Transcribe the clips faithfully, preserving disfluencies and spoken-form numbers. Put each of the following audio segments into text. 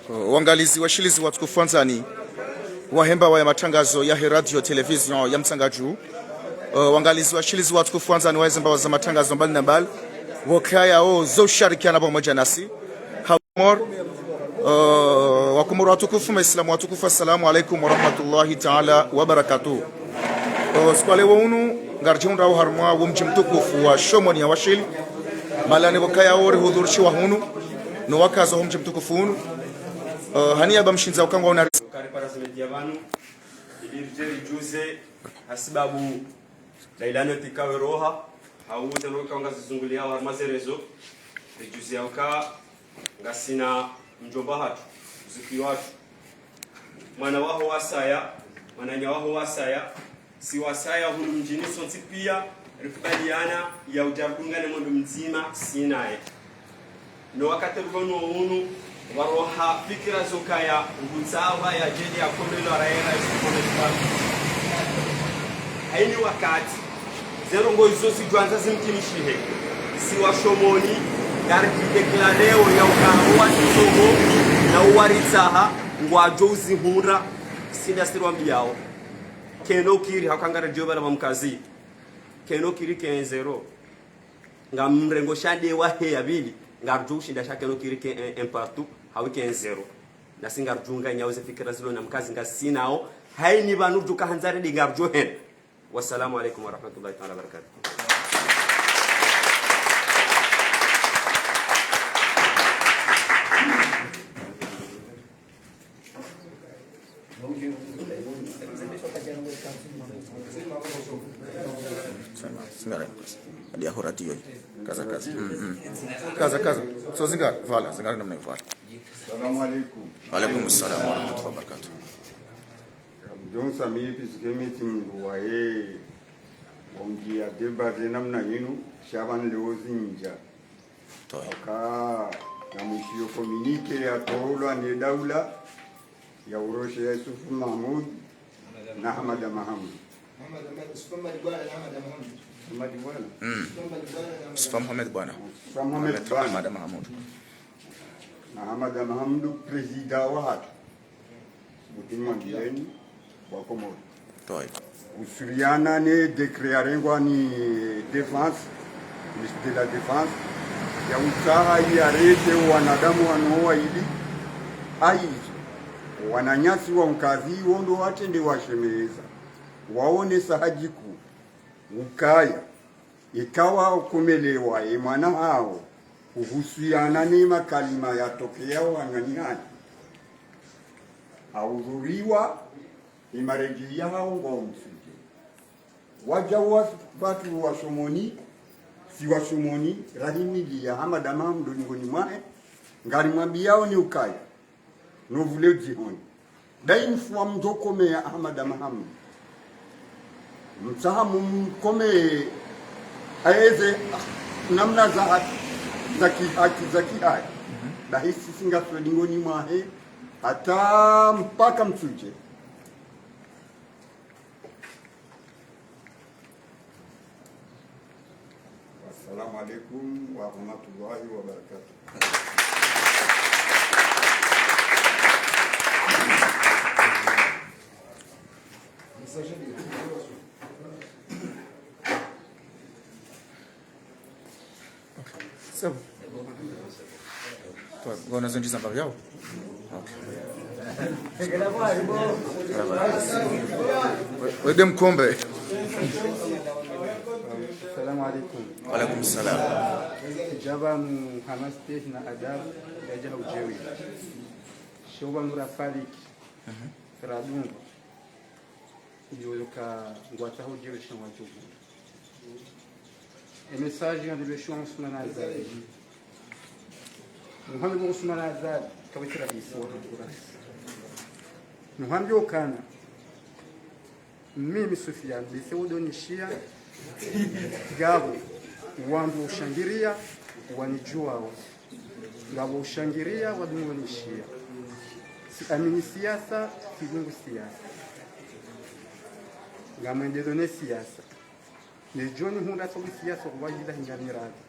Wangalizi washilizi watukufu wandzani, wahe mbawa ya matangazo yahe radio télévision ya Mtsangaju. Wangalizi washilizi watukufu wandzani, wahe ze mbawa za matangazo mbali na mbali, wokaya wo zo usharikiana pvamoja nasi. Hakomor, Wakomor watukufu, Maislamu watukufu, assalamu alaikum warahmatullahi taala wabarakatuh. Siku ya leo unu, ngaridjihundrao harumwa wo mdji mtukufu wa Shomoni ya Washili, mahala ne pvokaya wo rihudhurishiwa hunu, no wakazi waho mdji mtukufu unu. Hani yaba mshindza ukangwa una. Karipara zimedia pvanu, ili ridje ridjuze, hasibabu, lailano tikawe roha, hauza no kanga zizunguliao harumwa ze réseaux, ridjuze uka ngasina mdjomba hatru, mzuki watru. Mwana waho wasaya, mwananya waho wasaya, si wasaya hunu mdjini sontsi pia, rikubaliana ya udja ridungane mwendo mdzima, si naye. No wakati rilo no unu, waroha fikira zokaya, ngutsaha ya djeli ya komelo arayera ya sukomelo. Haini wakati, ze ndrongoo izo zidjwandza zimkinishihe. Si Washomoni, ngaridjidéclareo ya ukaya wo watsongo, na wo waritsaha, ngwadjo uzihundra, si nda sirwambiao. Keno kiri, hauka ngaridjo bala mamkazi. Keno kiri ke un zéro. Ngamrengo sha nde wahe ya pvili, ngaridjo ushinda sha keno kiri ke un, un partout, hawu ke un zéro. Nasi ngaridjo unganya wo ze fikira zilo na mkazi ngasinao, haini pvanu ridjo ka handzari ndi ngaridjo henda. Wassalamu alaikum warahmatullahi taala wabarakatuh. Sema, sema, hadi ya hora tiyo. Kaza, kaza. Mm, mm. Kaza, kaza. So zingara, voilà, zingara namna, voilà. Assalamu alaikum. Wa alaikum salam wa rahmatullahi wa barakatuh. Mdjonsa mi pisi ke meti mndru waye, wongia débat ze namna yinu, sha pvanu leo zindja. Toyi. Aka, na mwishiyo communiqué yatolwa ne daula, ya uroshe ya Yusuf Mahmoud na Hamada Mahamoud. Hamada Ma-, Yusuf Mohamed Bwana na Hamada Mahamoud. Mm. Yusuf Mohamed Bwana. Yusuf Mohamed Bwana. Hamada Mahamoud. Na Hamada Mahamoud, président wahatru. Buti mwambieni, wa Komori. Toyi. Usuriana ne décret yarengwa ni défense, ministre de la Défense, ya utsaha yarete wanadamu wanu waili, aizo, wananyasi wa mkazi, wo ndo watrende washemeza, waonesa hadjiku, ukaya, ikawa ukomelewa ye mwana hawo, uhusiana ne makalima yatokea wanywani hanyu. Haudhuriwa, ye marejei yahawo ngo msuje. Wadja wa pvatru Washomoni, si Washomoni, rahimili ya Hamada Mahamoud nyingoni mwahe, ngarimwambiao ni ukaya. No vule djihoni. Dayi mfuwa mdjo komeya Hamada Mahamoud. Mtsaha mumkomeye aeze, ah, namna za haki, za kihaki, za kihaki. Mhm. Dahi sisi ngaswe nyingoni mwahe, hata mpaka mtsuje. Assalamu alaikum wa rahmatullahi wa barakatuh. C'est bon. Toi, ngona zindji zamba vyao? Ok. We, we nde mkombe. Assalamu alaikum. Wa alaikum salam. Djaba mu hamasitehi na adabu, yadja haujewi. Shoba nura faliki. Mhm. Fradungu. Iyo yoka ngwatsaho djewe sha ngwadjo. E message ngandebeshiwa Usman Azali. Muhammad Usman Azali, kawitsi raisi wa Komori. Muhammad okana, mimi Sofiane, bise wodonishiya, ngapvo wandru ushangiriya, wanidjuwao. Ngapvo ushangiriya, wadungo nishiya. Siamini siasa, sidungu siasa. Ngamwendelo ne siasa. Ne djoni hundra tsobu siasa, kuba yila ngami radhi.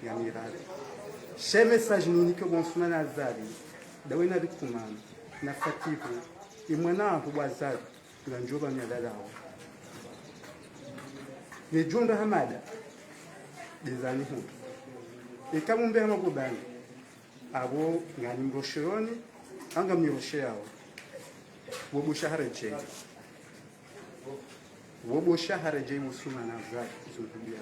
Ngami radhi. She message ninike bo Usman Azali. Dawe na rikumana, na fatiku, imwana ahu wazari, nganjoba ni adadawo. Ni junda hamada, dezani hu. Eka mumbe hama kubani, abo ngani mroshironi, anga mniroshe yawo. Wobo shahara jeni. Wobo shahara jeni musumana za izo dunia.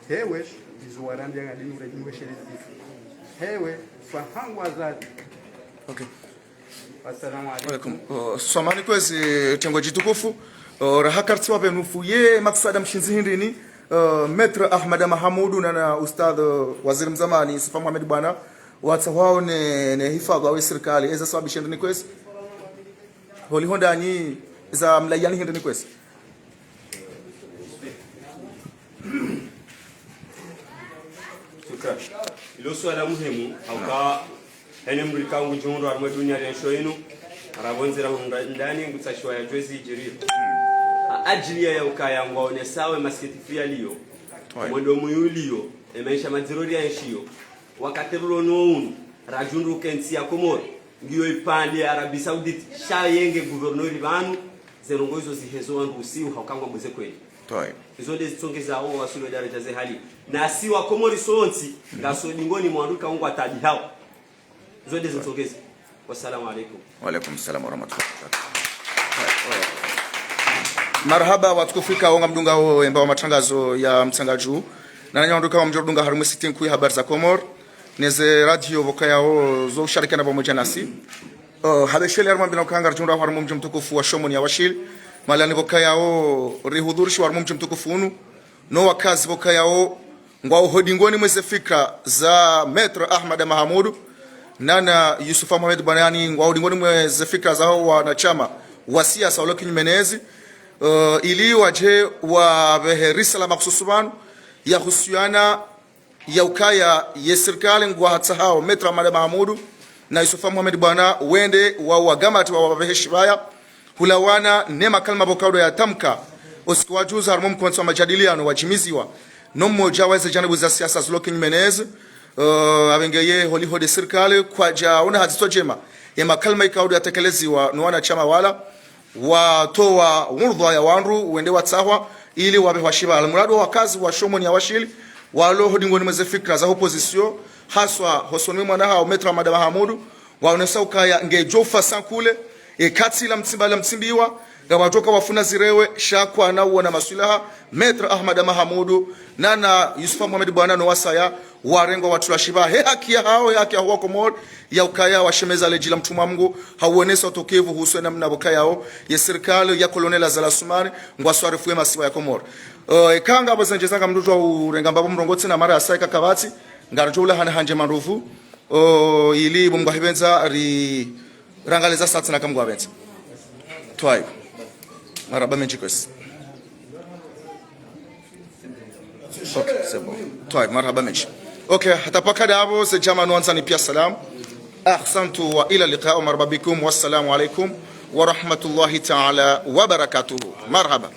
Hewe, izo warambia ngadini ure niwe shere zifu. Hewe, fahangu azali. Okay. Assalamu alaikum. Alaikum. Uh, swamani kwezi tengo jitukufu. Uh, raha karti wa benufu ye maksada mshindzi hindrini. Uh, Maître Ahmada Mahamudu na, na Ustadh, uh, Waziri Mzamani Yusufa Mohamed Bwana. Watsa hwao ne, ne hifadhwi wa sirikali. Eza swabishe hindrini kwezi. Holiho ndanyi za mlayani hindrini kwezi. Shukran. Ilo suala muhimu, hauka hene mrika ngudjihundro harimwa dunia lensho inu, harabonzera hundra ndani ngutsashiwa ya jwezi ijiriyo. Ha ajili ya ukaya ngwaonesawe masikitifu yaliyo, mwendo muyuliyo, emaisha madziro rienshiyo, wakati rulo no unu, rajundru ke ntsi ya Komori, ngiyo ipande ya Arabie Saoudite, sha yenge gouverneur pvanu, ze ndrongo izo zihezo wandru usiu hauka ngwambuze kweli. Izo nde zitsongeza wo wasulo daraja ze hali. Na si wa Komori sontsi, ngaso dingoni mwa wandru ka ungwa tabi hao. Izo nde zitsongeza. Wassalamu alaikum. Wa alaikum salam wa rahmatullahi wa barakatuh. Marahaba, watukufu ikao ngamdungao emba wa matrangazo ya Mtsangaju. Na nanyi wandru ikao mdjodunga harimwa site nkuu ya habari za Komori. Neze radio pvokayao zo usharikiana pvamoja nasi. Uh, habeshele harimwa mbina ukanga rijundra harimwa mdji mtukufu wa Shomoni ya Washili. Mahalani pvokayao rihudhurishiwa harimwa mdji mtukufu unu. No wakazi pvokayao ngwao hodingoni mweze fikra za Maître Ahmada Mahamudu. Na na Yusufa Mohamed Bwana, ngwao hodingoni mweze fikra za hao wanashama wa siasa walo kinyume nezi. Uh, ili waje wapvehe risala makhususu pvanu ya husiana ya ukaya ye sirikali ngwatsahao Maître Ahmada Mahamudu na Yusufa Mohamed Bwana wende wa wagamati wa wapvehe shibaya hulawana ne makalima pvokao ndo yatamka usiku wa juzi harimwa mkontsi wa majadiliano wajimiziwa no mmoja weze janibu za siasa zilo kinyume nezi. Uh, apvenge ye holiho nde sirikali kwadjaona ha zitso jema ye makalima ikao ndo yatekeleziwa no wanashama wala watowa urdhwa ya wandru wende watsahwa ili wapvehwa shibaya. Almuradi wakazi wa Shomoni ya Washili walo hodingoni mweze fikra za opposition, haswa hosoni mwa mwana hao Maître Ahmada Mahamudu, waonesa ukaya ngejo ufa sankule, ekati la mtsimba la mtsimbiwa, ngapvadjoka wafuna zirewe, sha kwana uona maswilaha, Maître Ahmada Mahamudu, na na Yusufa Mohamed Bwana no wasaya, warengwa watulwa shibaya. He haki ya hao, he haki ya hao wa Komori, ya ukaya washemeza ledji la mtrumwa Mngu, hauonesa utokevu husu ye namna pvokayao ye sirikali ya Colonel Azali Assoumani ngwaswarifu ye masiwa ya Komori. Eh, ikao ngapvo zendjeza ngamdjodjuwa urenga mbapvo mrongotsi na mara ya sa ika kapvatsi, ngaridjo ulahana handje mandovu, oh, ili bo mngwahipvendza ri rangaleza satsi na kamngwapvendza. Twayib. Marahaba mendji kwezi. Ok, c'est bon. Twayib, marahaba mendji. Ok, hata paka ndapvo, ze djama no wandzani pia salam. Ahsantu wa ila liqa, marahaba bikum, wassalamu alaikum wa rahmatullahi ta'ala wa barakatuhu. Marahaba.